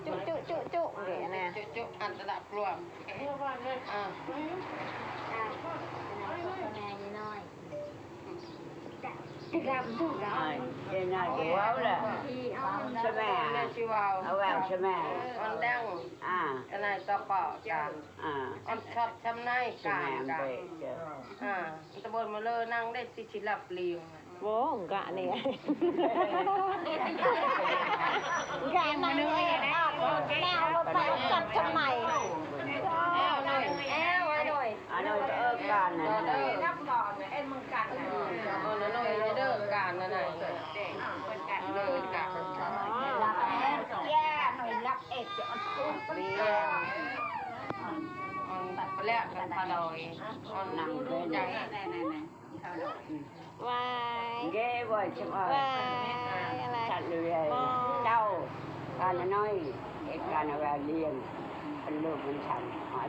ຈຸ ຈຸ ຈຸ ຈຸ ເດ້ນະ ຈຸ ຈຸ ອັນຕະລະປວມ ເອີ ອ່າ ແມ່ນ້ອຍ ອ່າ ເຈົ້ານາຍກໍເວົ້າລະ ຊະແມ່ ແມ່ຊິເວົ້າ ເອົາເວົ້າຊະແມ່ ອ່ອນດັງ ອ່າ ເຈົ້ານາຍຕໍ່ເປົ່າກະ ອ່າ ອ່ອນຊັດຊຳນາຍການກະ ອ່າ ຕະບົນມາເລີນັ່ງໄດ້ຊິຊິລັບລີງ ໂອ້ ກະນີ້ ກະນັ້ນເອງ ອາບນ້ຳແລ້ວໄປຈັບທຳໄມ ແອວໜ້ອຍ ແອວໜ້ອຍ ອັນນັ້ນເອີການນະ ເອີ ນັບກ່ອນ ເອັນເມືອງກັນນະ ເອີ ໜ້ອຍເດີການນະ ເດີການ ລັບແອດ ແຍ່ໜ້ອຍ ລັບເອດ ອອນ ອອນ ແລ້ວກັນພາດອຍ ອອນ ນັ່ງເດີ ໄດ້ ໄດ້ ໄດ້ ວາຍ ເດ້ ວາຍ ວາຍ ອະໄລ ສັດເລີຍ ເຈົ້າ ການນ້ອຍ ເຮັດການເອົາໄວ້ລ້ຽງ ເພິ່ນລູກເພິ່ນສັນ ຫາ